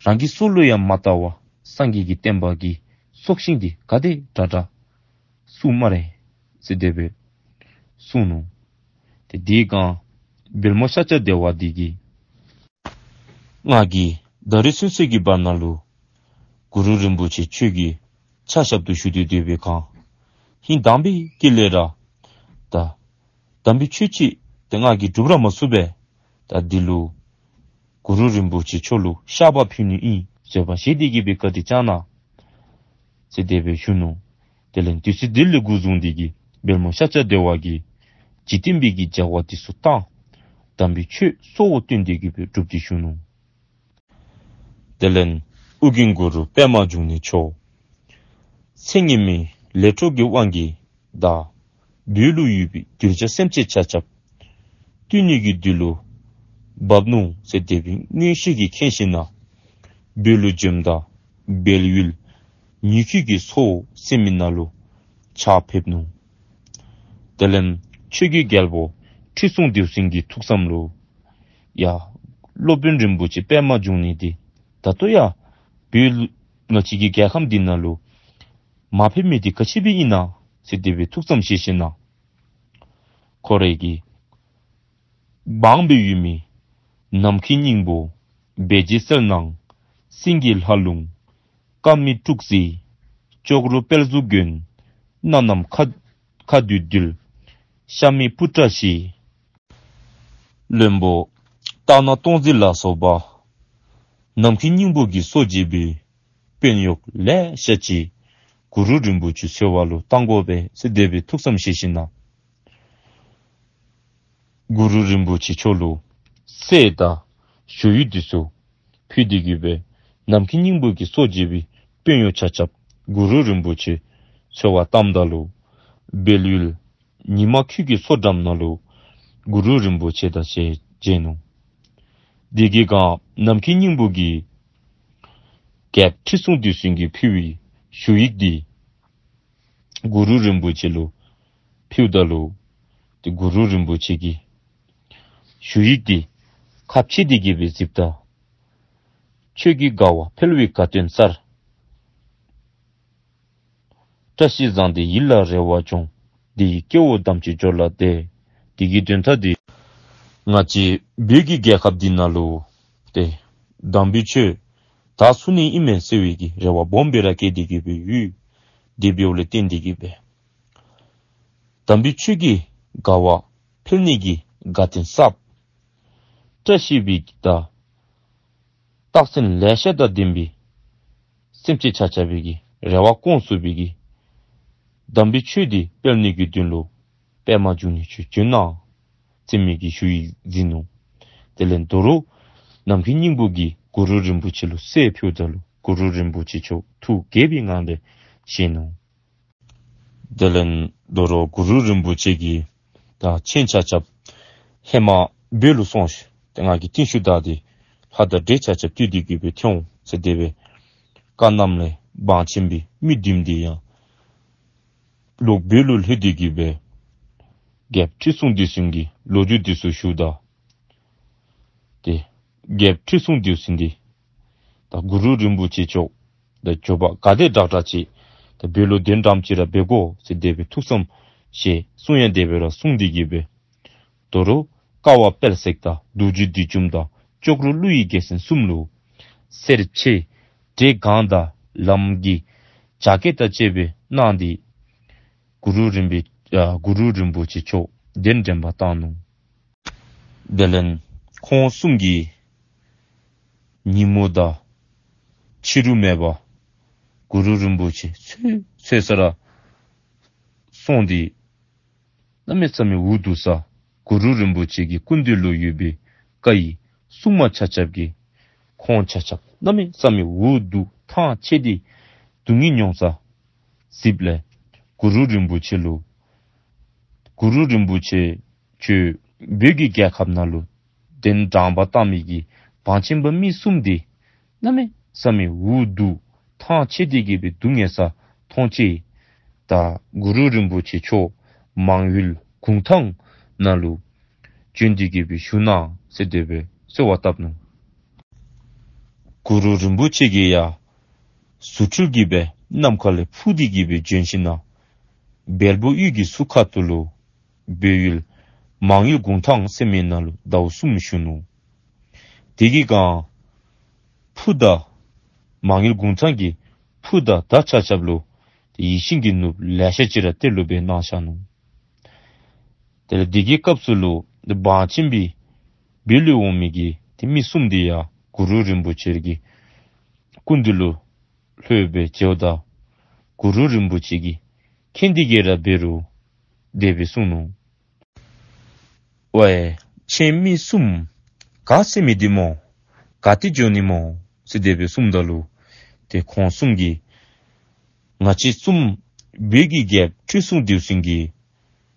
རང་གི་སྲོག་ལུ་ཡང་མ་ལྟ་བར་སངས་རྒྱས་ཀྱི་བསྟན་པ་གི་སྲོག་ཤིང་འདི་ག་དེ་དྲག་དྲག་སྲུང་སྨ་རེ་ཟེར་དེ་སྦེ་གསུངས་ནུག། ཏེ་དེའི་སྒང་བལ་མོ་ཤཱཀྱ་དེ་བ་འདི་གིས་ང་གིས་ད་རིས་ཚུན་ཚོད་ཀྱི་བར་ན་ལུ་གུ་རུ་རིན་པོ་ཆེ་ཁྱོད་ཀྱི་ཕྱག་ཞབས་ཏོག་ཞུ་སྟེ་སྡོད་པའི་སྒང་ཧིང་དྭངས་པའི་དཀྱིལ་ལས་ར་ད་དམ་པའི་ཆོས་ཅིག་ཏེ་ང་གིས་སྒྲུབ་ར་མ་ཚུགས་པས། ད་འདི་ལུ་གུ་རུ་རིན་པོ་ཆེ་མཆོག་ལུ་བཤགས་པ་ཕུལ་ནི་ཨིན། བཟོད་པ་བཞེས་ཏེ་གི་སྦེ་བཀའ་དྲིན་བསྐྱང་གནང་ཟེར་དེ་སྦེ་ཞུ་ནུག། དེ་ལས་དུས་ཚོད་འདི་ལས་འགོ་བཟུང་སྟེ་གི་བལ་མོ་ཤཱཀྱ་དེ་བ་གིས་འཇིག་རྟེན་པའི་གི་བྱ་བ་དེ་ཚུ་བཏང་། དམ་པའི་ཆོས་གཙོ་བོ་བཏོན་ཏེ་གི་སྦེ་སྒྲུབ་སྟེ་བཞུགས་ནུག། དེ་ལས་ཨོ་རྒྱན་གུ་རུ་པདྨ་འབྱུང་གནས་མཆོག་ཚེ་སྔོན་མའི་ལས་འཕྲོ་གི་དབང་གིས་ད་བོད་ལུ་ཡོད་པའི་གདུལ་བྱ་སེམས་ཅན་ཆ་ཁྱབ་བཏུལ་ནི་གི་དུས་ལུ་བབ་ནུག་ཟེར་དེ་སྦེ་མངོན་ཤེས་ཀྱིས་མཁྱེན་ཞིན་ན་བོད་ལུ་བྱོནམ་ད་བལ་ཡུལ་ཉི་ཁྱི་གི་མཚོ་ཟེར་མི་ནང་ལུ་ཕྱག་ཕེབས་ནུག། དེ་ལས་ཆོས་ཀྱི་རྒྱལ་པོ་ཁྲི་སྲོང་ལྡེའུ་བཙན་གྱི་ཐུགས་བསམ་ལུ་ཡ་སློབ་དཔོན་རིན་པོ་ཆེ་པདྨ་འབྱུང་གནས་འདི་ད་ལྟོ་ཡང་བོད་ང་བཅས་ཀྱི་རྒྱལ་ཁམས་འདི་ནང་ལུ་མ་ཕེབས་མི་འདི་ག་ཅི་སྦེ་ཨིན་ན་ཟེར་དེ་སྦེ་ཐུགས་བསམ་བཞེས་ཞིན་ན་ཁོ་རའི་གི་འབངས་སྦེ་ཡོད་མི་ནམ་མཁའི་སྙིང་པོ་སྦས་རྗེ་གསལ་སྣང་སེང་གེ་ལྷ་ལུང་ཀ་མི་དཀྲུགས་རྩི་ཅོག་རོ་དཔལ་གཟུགས་མགོན་སྣ་ནམ་མཁའ་མཁའ་འདུས་འདུལ་ཤ་མེད་པུ་ཏྲ་ཞི་བློན་པོ་སྟག་ནག་སྟོང་འཛིན་ལ་སོགས་པ་ནམ་མཁའི་སྙིང་པོ་གིས་གཙོ་བྱས་པའི་དཔོན་གཡོག་ལེ་ཤ་ཅིག་གུ་རུ་རིན་པོ་ཆེ་འཚོལ་བ་ལུ་བཏང་དགོ་པས་ཟེར་དེ་སྦེ་ཐུགས་བསམ་བཞེས་ཞིན་ན་གུ་རུ་རིན་པོ་ཆེ་མཆོག་ལུ་གསེར་དང་ཞུ་ཡིག་འདི་ཚུ་ཕུལ་ཏེ་གི་སྦེ་ནམ་མཁའི་སྙིང་པོ་གིས་གཙོ་བྱས་པའི་དཔོན་གཡོག་ཆ་ཁྱབ་གུ་རུ་རིན་པོ་ཆེ་འཚོལ་བར་བཏངམ་ད་ལུ་ སྦེལ་ཡུལ་ཉི་མ་ཁུལ་གྱི་མཚོ་འགྲམ་ནང་ལུ་གུ་རུ་རིན་པོ་ཆེ་དང་ཕྱད་མཇལ་ནུག། དེ་གི་སྒང་ནམ་མཁའི་སྙིང་པོ་གི་རྒྱལཔོ་ཁྲི་སྲོང་ལྡེའུ་བཙན་གྱིས་ཕུལ་བའི་ཞུ་ཡིག་འདི་གུ་རུ་རིན་པོ་ཆེ་ལུ་ཕུལཝ་ད་ལུ། ཏེ་གུ་རུ་རིན་པོ་ཆེ་གིས་ཞུ་ཡིག་འདི་ཁ་ཕྱེ་སྟེ་གི་སྦེ་གཟིགསཔ་ད། ཁྱོད་ཀྱི་དགའ་བ་འཕེལ་བའི་དགའ་སྟོན་གསར། བཀྲ་ཤིས་བཟང་སྟེ་ཡིད་ལ་རེ་བ་འབྱུང་། འདི་ཡིས་སྐྱེ་བོ་དམ་ཆོས་འབྱོར་ལ་བདེ། འདི་གི་དོན་དག་འདི་ང་བཅས་བོད་ཀྱི་རྒྱལ་ཁབ་འདི་ནང་ལུ་ཏེ་དམ་པའི་ཆོས་དར་ཚུགས་ནི་ཨིན་མས་ཟེར་བའི་གི་རེ་བ་སྦོམ་སྦེ་ར་བསྐྱེད་དེ་གི་སྦེ་ཡོད། དེ་འབདཝ་ལས་བརྟེན་ཏེ་གི་སྦེ་དམ་པའི་ཆོས་ཀྱི་དགའ་བ་འཕེལ་ནི་གི་དགའ་སྟོན་གསརཔ། བཀྲ་ཤིས་པའི་དང་རྟགས་མཚན་ལེ་ཤ་དང་ལྡན་པའི་སེམས་ཅན་ཆ་ཁྱབ་ཀྱི་རེ་བ་སྐོང་ཚུགས་པའི་གི་དམ་པའི་ཆོས་འདི་སྤེལ་ནི་གི་དོན་ལུ་པདྨ་འབྱུང་གནས་ཁྱོད་བྱོན་གནང་ཟེར་མི་གི་ཞུ་ཡིག་མཛད་ནུག། དེ་ལས་དོ་རུང་ནམ་མཁའི་སྙིང་པོ་གིས་གུ་རུ་རིན་པོ་ཆེ་ལུ་གསོལ་ཕུལཝ་ད་ལུ་གུ་རུ་རིན་པོ་ཆེ་མཆོག་ཐུགས་དགྱེས་པའི་ངང་ལས་བཞེངས་ནུག། དེ་ལས་དོ་རུང་གུ་རུ་རིན་པོ་ཆེ་གིས་ད་ཁྱེད་ཆ་ཁྱབ་ཧེ་མ་བོད་ལུ་སོང་ཤིག། ཏེ་ང་གིས་རྟིང་ཤུལ་བདའ་སྟེ་ལྷ་དང་འདྲེ་ཆ་ཁྱབ་བཏུལ་ཏེ་གི་སྦེ་ཐོན་འོང་ཟེར་དེ་སྦེ་བཀའ་གནངམ་ལས་འབངས་ཆེན་པོའི་མི་བདུན་འདི་ཡང་ལོག་བོད་ལུ་ལྷོད་དེ་གི་སྦེ་རྒྱལཔོ་ཁྲི་སྲོང་ལྡེའུ་བཙན་གྱི་ལོ་རྒྱུས་འདི་ཚུ་ཞུཝ་ད། ཏེ་རྒྱལཔོ་ཁྲི་སྲོང་ལྡེའུ་བཙན་འདི་ད་གུ་རུ་རིན་པོ་ཆེ་མཆོག་ད་མགྱོགས་པ་ག་དེ་དྲག་དྲག་ཅིག་ད་བོད་ལུ་གདན་འདྲེན་ཅིག་ར་འབད་དགོ་ཟེར་དེ་སྦེ་ཐུགས་བསམ་བཞེས་གསུང་ཡང་དེ་སྦེ་ར་གསུངས་ཏེ་གི་སྦེ་དོ་རུང་དཀའ་བ་དཔལ་བརྩེགས་དང་རྡོ་རྗེ་བདུད་འཇོམས་དང་ཅོག་རོ་ཀླུ་ཡི་རྒྱལ་མཚན་གསུམ་ལུ་གསེར་ཕྱེ་བྲེ་གང་དང་ལམ་གྱི་ཇ་སྐལ་དང་བཅས་པའི་གནང་སྟེ་གུ་རུ་རིན་པོ་ཨ་གུ་རུ་རིན་པོ་ཆེ་མཆོག་གདན་འདྲེན་པར་བཏང་ནུག། དེ་ལས་ཁོང་གསུམ་གྱིས་ཉིན་མོ་དང་ཕྱི་རུ་མེད་པར་གུ་རུ་རིན་པོ་ཆེ་ཚུན་ཚོད་ས་ར་སོང་སྟེ་གནམ་མེད་ས་མེད་འུ་སྡུག་ས་གུ་རུ་རིན་པོ་ཆེ་གི་སྐུ་མདུན་ལུ་ཡོད་པའི་བཀའ་ཡི་སྲུང་མ་ཆ་ཁྱབ་ཀྱིས་ཁོང་ཆ་ཁྱབ་གནམ་མེད་ས་མེད་འུ་སྡུག་ཐང་ཆད་དེ་སྡུག་བསྔལ་མྱོང་ས་གཟིགསཔ་ལས་གུ་རུ་རིན་པོ་ཆེ་ལུ་གུ་རུ་རིན་པོ་ཆེ་ཁྱོད་བོད་ཀྱི་རྒྱལ་ཁབ་ནང་ལུ་གདན་འདྲེན་པར་བཏང་མི་གི་བང་ཆེན་པ་མི་གསུམ་འདི་གནམ་མེད་ས་མེད་འུ་སྡུག་ཐང་ཆད་དེ་གི་སྦེ་སྡུག་བསྔལ་ས་མཐོང་ཅི། ད་གུ་རུ་རིན་པོ་ཆེ་མཆོག་མང་ཡུལ་གུང་ཐང་ནང་ལུ་བྱོན་ཏེ་གི་སྦེ་བཞུགས་གནང་ཟེར་དེ་སྦེ་གསོལ་བ་བཏབ་ནུག། གུ་རུ་རིན་པོ་ཆེ་གིས་ཡང་རྫུ་འཕྲུལ་གྱིས་སྦེ་ནམ་མཁའ་ལས་འཕུར་ཏེ་གི་སྦེ་བྱོན་ཞིནམ་ལས་བལ་པོ་གཡུས་ཀྱི་ཟུར་ཁ་ཐུག་ལུ་བོད་ཡུལ་མང་ཡུལ་གུང་ཐང་ཟེར་མི་ནང་ལུ་ཟླཝ་གསུམ་བཞུགས་ནུག། དེ་གི་སྒང་ཕུ་དང་མང་ཡུལ་གུང་ཐང་གི་ཕུ་དང་དར་ཆ་ཁྱབ་ལུ་ཡིད་བཞིན་གྱི་ནོར་བུ་ལེ་ཤ་ཅིག་ར་གཏེར་ལུ་སྦེ་གནང་བཞག་ནུག། དེ་ལས་དེ་གི་སྐབས་སུ་ལུ་འབངས་ཆེན་པོའི་བོད་ལས་འོང་མི་གི་ཏེ་མི་གསུམ་འདི་ཡང་གུ་རུ་རིན་པོ་ཆེ་གི་སྐུ་མདུན་ལུ་ལྷོད་སྦེ་མཇལཝ་ད་གུ་རུ་རིན་པོ་ཆེ་གིས་མཁྱེན་ཏེ་གི་ར་འབད་རུང་དེ་སྦེ་གསུངས་ནུག། ཝའེ་ཁྱེད་མི་གསུམ་ག་ཟེར་མི་འདི་སྨོ། ག་ཏེ་འགྱོ་ནི་སྨོ་ཟེར་དེ་སྦེ་གསུངམ་ད་ལུ་ཏེ་ཁོང་གསུམ་གྱིས་ང་བཅས་གསུམ་བོད་ཀྱི་རྒྱལཔོ་ཁྲི་སྲོང་ལྡེའུ་བཙན་གྱིས་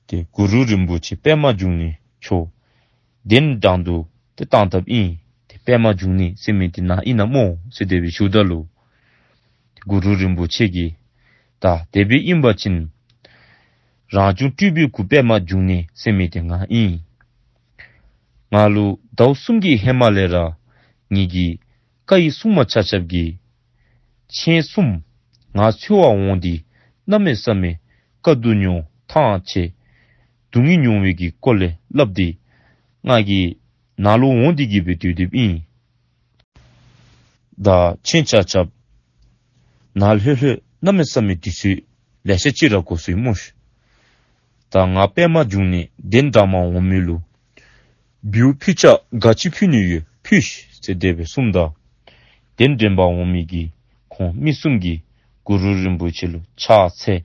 ཏེ་གུ་རུ་རིན་པོ་ཆེ་པདྨ་འབྱུང་གནས་མཆོག་གདན་འདྲེན་དུ་ཏེ་བཏང་དཔ་ཨིན། ཏེ་པདྨ་འབྱུང་གནས་ཟེར་མི་འདི་ནཱ་ཨིན་ན་སྨོ་ཟེར་དེ་སྦེ་ཞུཝ་ད་ལུ་གུ་རུ་རིན་པོ་ཆེ་གིས་ད་དེ་སྦེ་ཨིན་པ་ཅིན་རང་བྱུང་སྤྲུལ་པའི་སྐུ་པདྨ་འབྱུང་གནས་ཟེར་མི་འདི་ང་ཨིན། ང་ལུ་ཟླཝ་གསུམ་གྱི་ཧེ་མ་ལས་ར་ངེ་གི་བཀའ་ཡི་སྲུང་མ་ཆ་ཁྱབ་ཀྱིས་ཁྱེད་གསུམ་ང་འཚོལ་བར་འོང་སྟེ་གནམ་མེད་ས་མེད་དཀའ་སྡུག་མྱོང་ཐང་ཆད་སྡུག་བསྔལ་མྱོང་བའི་གི་སྐོར་ལས་སླབ་སྟེ་ང་གིས་ནཱ་ལུ་འོང་སྟེ་གི་སྦེ་སྡོད་སྡོདཔ་ཨིན། ད་ཁྱེད་ཆ་ཁྱབ་ནཱ་ལྷོད་ལྷོད་གནམ་མེད་ས་མེད་དུས་ཚོད་ལེ་ཤ་ཅིག་ར་འགོར་སོ་ཡི་སྨོ་ཤིག། ད་ང་པདྨ་འབྱུང་གནས་གདན་འདྲེན་པར་འོང་མི་ལུ་འབུལ་ཕུལ་ཆས་ག་ཅི་ཕུལ་ནི་ཡོད་ཕུལ་ཤིག་ཟེར་དེ་སྦེ་གསུངམ་ད་གདན་འདྲེན་པར་འོང་མི་གི་ཁོང་མི་གསུམ་གྱིས་གུ་རུ་རིན་པོ་ཆེ་ལུ་ཕྱག་འཚལ་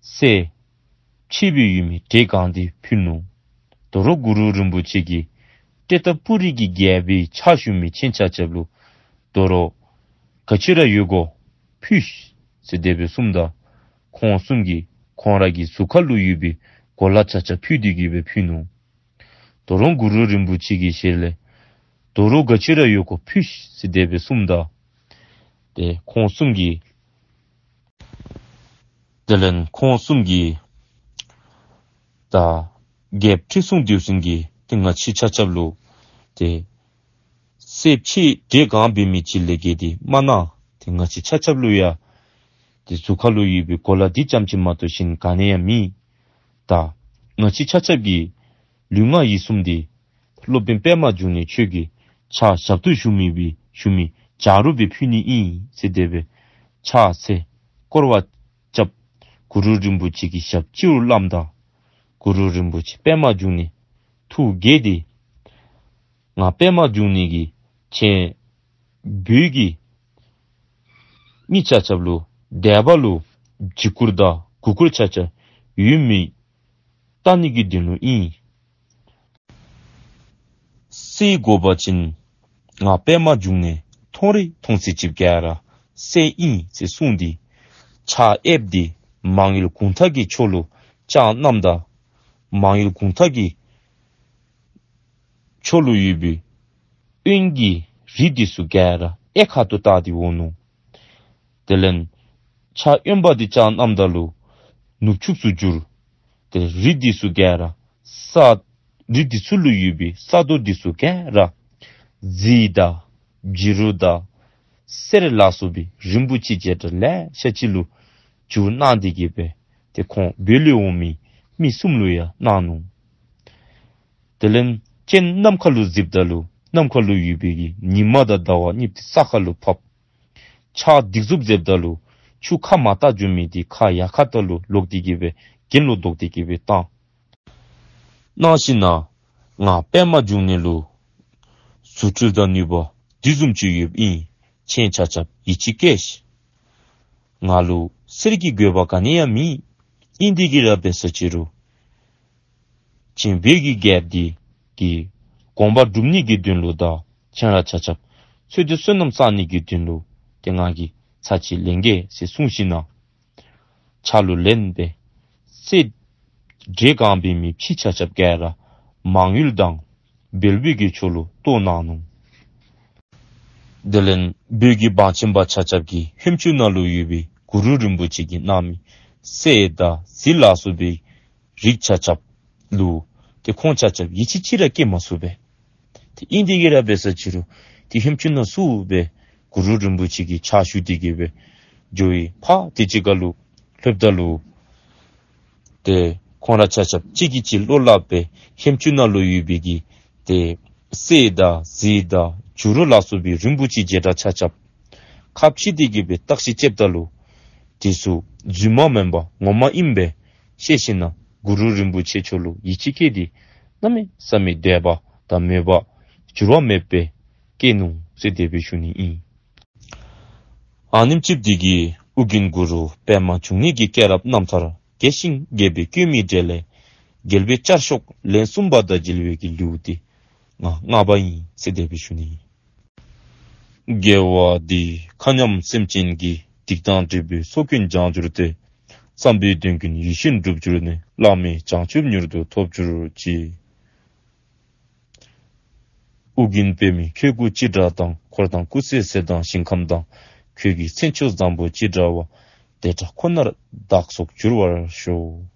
གསེར་ཕྱེ་སྦེ་ཡོད་མི་བྲེ་གང་འདི་ཕུལ་ནུག། དོ་རུང་གུ་རུ་རིན་པོ་ཆེ་གིས་ཏེ་ཏ་པུ་རི་གི་རྒྱལ་པོའི་ཕྱག་ཞུ་མི་ཁྱེད་ཆ་ཁྱབ་ལུ་དོ་རུང་ག་ཅི་ར་ཡོད་གོ་ཕུལ་ཤིག་ཟེར་དེ་སྦེ་གསུངམ་ད་ཁོང་གསུམ་གྱིས་ ཁོང་ར་གི་གཟུགས་ཁ་ལུ་ཡོད་པའི་གོ་ལ་ཆ་ཁྱབ་ཕུད་དེ་གི་སྦེ་ཕུལ་ནུག། དོ་རུང་གུ་རུ་རིན་པོ་ཆེ་གི་ཞལ་ལས་དོ་རུང་ག་ཅི་ར་ཡོད་གོ་ཕུལ་ཤིག་ཟེར་དེ་སྦེ་གསུངམ་ད། ཏེ་ཁོང་གསུམ་གྱིས་དེ་ལས་ཁོང་གསུམ་གྱིས་ད་རྒྱལཔོ་ཁྲི་སྲོང་ལྡེའུ་བཙན་གྱིས་ཏེ་ང་བཅས་ཆ་ཁྱབ་ལུ་ཏེ་སྲས་ཕྱི་འདྲེ་སྒང་འབད་མི་ཅིག་ལས་བརྒལ་ཏེ་མ་གནང་། ཏེ་ང་བཅས་ཆ་ཁྱབ་ལུ་ཡང་ཏེ་གཟུགས་ཁ་ལུ་ཡོད་པའི་གོ་ལ་འདི་ཙམ་ཅིག་མ་གཏོགས་གཞན་ག་ནི་ཡང་མེད། ད་ང་བཅས་ཆ་ཁྱབ་ཀྱི་ལུས་ངག་ཡིད་གསུམ་འདི་སློབ་དཔོན་པདྨ་འབྱུང་གནས་ཁྱོད་ཀྱི་ཕྱག་ཞབས་ཏོག་ཞུ་མི་སྦེ་ཞུ་མི་ཆ་རོགས་སྦེ་ཕུལ་ནི་ཨིན་ཟེར་དེ་སྦེ་ཕྱག་འཚལ་བསྐོར་བ་རྐྱབ། གུ་རུ་རིན་པོ་ཆེ་གི་ཞབས་སྤྱི་བོར་བསྣམས་ད། གུ་རུ་རིན་པོ་ཆེ་པདྨ་འབྱུང་གནས་ཐུགས་དགྱེས་ཏེ། ང་པདྨ་འབྱུང་གནས་ཀྱིས་ཁྱེད་བོད་ཀྱི་མི་ཆ་ཁྱབ་ལུ་དད་པ་ལུ་འཇིགས་སྐུལ་དང་མགུ་སྐོར་ཆ་ཁྱབ་ཡོད་མི་བལྟ་ནི་གི་དོན་ལུ་ཨིན། སྲས་དགོ་པ་ཅིན་ང་པདྨ་འབྱུང་གནས་མཐོང་རིགས་མཐོང་ཚད་ཅིག་ག་ར་སྲས་ཨིན་ཟེར་གསུངས་ཏེ་ཕྱག་ཨེབ་སྟེ་མང་ཡུལ་གུང་ཐང་གི་ཕྱོགས་ལུ་བཅའ་གནངམ་ད་མང་ཡུལ་གུང་ཐང་གི་ཕྱོགས་ལུ་ཡོད་པའི་དབོན་གྱི་རིགས་འདི་ཚུ་ག་ར་གཡས་ཁ་ཐུག་བལྟ་སྟེ་འོང་ནུག། དེ་ལས་ཕྱག་གཡོན་པ་འདི་བཅའ་གནངམ་ད་ལུ་ནུབ་ཕྱོགས་སུ་བསྒྱུར། ཏེ་རིགས་འདི་ཚུ་ག་ར་ས་རིགས་འདི་ཚུ་ལུ་ཡོད་པའི་ས་རྡོ་འདི་ཚུ་ག་ར་རྫས་དང་བྱི་རུ་དང་གསེར་ལ་སོགས་པའི་རིན་པོ་ཆེ་བྱེ་བྲག་ལེ་ཤ་ཅིག་ལུ་བསྒྱུར་གནང་སྟེ་གི་སྦེ་ཏེ་ཁོང་བོད་ལས་འོང་མི་མི་གསུམ་ལུ་ཡང་གནང་ནུག། དེ་ལས་སྤྱན་ནམ་མཁའ་ལུ་གཟིགསཔ་ད་ལུ་ནམ་མཁའ་ལུ་ཡོད་པའི་གི་ཉི་མ་དང་ཟླ་བ་གཉིས་ཏེ་ས་ཁ་ལུ་ཕབ། ཕྱག་སྡིགས་མཛུབ་མཛདཔ་ད་ལུ་ཆུ་ཁ་མར་ལྟ་འགྱོ་མི་འདི་ཁ་ཡར་ཁ་ལྟ་ལུ་ལོག་སྟེ་གི་སྦེ་གྱེན་ལུ་ལྡོག་སྟེ་གི་སྦེ་བཏང་། གནང་ཞིན་ན་ང་པདྨ་འབྱུང་གནས་ལུ་རྫུ་འཕྲུལ་དང་ནུས་པ་འདི་བཟུམ་ཅིག་ཡོདཔ་ཨིན། ཁྱེད་ཆ་ཁྱབ་ཡིད་ཆེས་བསྐྱེད་ཤིག། ང་ལུ་གསེར་གྱི་དགོས་པ་ག་ནི་ཡང་མེད། ཨིན་ཏེ་གི་ར་འབད་ས་ཅི་རུང་ཁྱེད་བོད་ཀྱི་རྒྱལཔོ་འདི་གི་དགོངས་པ་སྒྲུབ་ནི་གི་དོན་ལུ་དང་ཁྱེད་ར་ཆ་ཁྱབ་འཚོ་སྡོད་བསོད་ནམས་བསག་ནི་གི་དོན་ལུ་ཏེ་ང་གིས་ཚར་གཅིག་ལེན་གེ་ཟེར་གསུངས་ཞིན་ན་ཕྱག་ལུ་ལེན་སྦེ་སྲས་འདྲེ་སྒང་འབད་མི་ཕྱི་ཆ་ཁྱབ་ག་ར་མང་ཡུལ་དང་བལ་པོའི་གི་ཕྱོགས་ལུ་གཏོར་གནང་ནུག། དེ་ལས་བོད་ཀྱི་བང་ཆེན་པ་ཆ་ཁྱབ་ཀྱིས་ཧེམ་ཆུ་ནང་ལུ་ཡོད་པའི་གུ་རུ་རིན་པོ་ཆེ་གིས་གནང་མི་གསེར་དང་གཟི་ལ་སོགས་པའི་རིགས་ཆ་ཁྱབ་ལུ་ཏེ་ཁོང་ཆ་ཁྱབ་ཡིད་ཆེས་ཅིག་ར་བསྐྱེད་མ་ཚུགས་པས། ཏེ་ཨིན་ཏེ་གི་ར་འབད་ས་ཅི་རུང་ཏེ་ཧེམ་ཆུ་ནང་བཙུགས་སྦེ་གུ་རུ་རིན་པོ་ཆེ་གི་ཕྱག་ཞུ་སྟེ་གི་སྦེ་འགྱོ་བའི་ཕར་ཏེ་ཅིག་ཁར་ལུ་ལྷོདཔ་ད་ལུ་ཏེ་ཁོང་ར་ཆ་ཁྱབ་གཅིག་གིས་གཅིག་བློ་སླབ་སྦེ་ཧེམ་ཆུ་ནང་ལུ་ཡོད་པའི་གི་ཏེ་གསེར་དང་གཟི་དང་བྱུ་རུ་ལ་སོགས་པའི་རིན་པོ་ཆེ་བྱེ་བྲག་ཆ་ཁྱབ་ཁ་ཕྱེ་སྟེ་གི་སྦེ་བརྟག་ཞིབ་རྐྱབ་ད་ལུ་དེ་ཚུ་རྫུན་མ་མེན་པར་ངོ་མ་ཨིན་པས་ཤེས་ཞིན་ན་གུ་རུ་རིན་པོ་ཆེ་མཆོག་ལུ་ཡིད་ཆེས་བསྐྱེད་དེ་གནམ་མེད་ས་མེད་དད་པ་དང་མོས་པ་འགྱུར་བ་མེད་པར་བསྐྱེད་ནུག་ཟེར་དེ་སྦེ་ཞུ་ནི་ཨིན། ཨ་ནེམ་ཅིག་འདི་གིས་ཨོ་རྒྱན་གུ་རུ་པདྨ་འབྱུང་གནས་ཀྱི་སྐྱེས་རབས་རྣམ་ཐར་རྒྱས་ཤིང་རྒྱས་པར་བཀོད་མི་གྲས་ལས་རྒྱལ་པོའི་ཤར་ཕྱོགས་ལན་གསུམ་པ་དང་འབྲེལ་བའི་གི་ལེའུ་འདི་ང་ལྔ་པ་ཨིན་ཟེར་དེ་སྦེ་ཞུ་ནི་ཨིན། དགེ་བ་འདིས་མཁའ་མཉམ་སེམས་ཅན་གྱི། སྡིག་དང་སྒྲིབ་པའི་ཚོགས་ཀུན་བྱང་གྱུར་ཏེ། བསམ་པའི་དོན་ཀུན་ཡིད་བཞིན་འགྲུབ་གྱུར་ནས། བླ་མེད་བྱང་ཆུབ་མྱུར་དུ་ཐོབ་གྱུར་ཅིག། ཨོ་རྒྱན་པདྨ་ཁྱེད་སྐུ་ཅི་འདྲ་དང་། འཁོར་དང་སྐུ་ཚེ་ཟེར་དང་ཞིང་ཁམས་དང་། ཁྱོད་ཀྱི་མཚན་མཆོག་བཟང་པོ་ཅི་འདྲ་བ། དེ་འདྲ་ཁོ་ནར་བདག་སོགས་འགྱུར་བར་ཤོག།